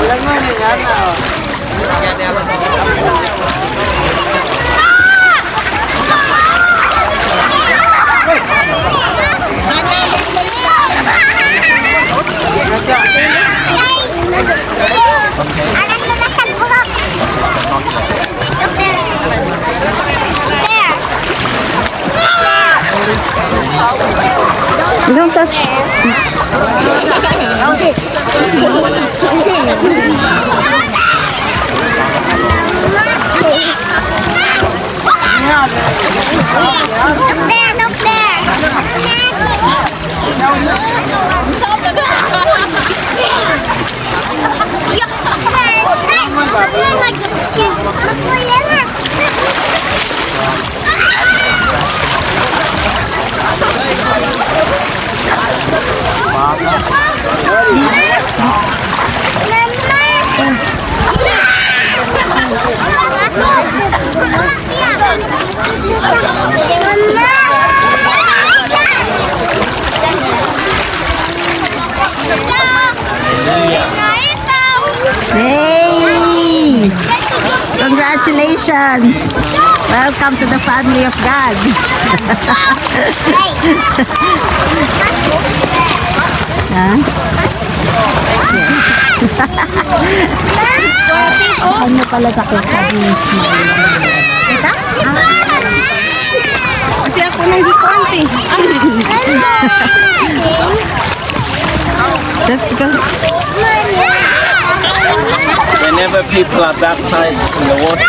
Look there. There. There. Don't touch. Look there, look there. Hey! Congratulations! Welcome to the family of God. Ha? Ano pala nakita ni Smile? Kita? Ate, ako nang dito, ante. Let's go. Whenever people are baptized in the water,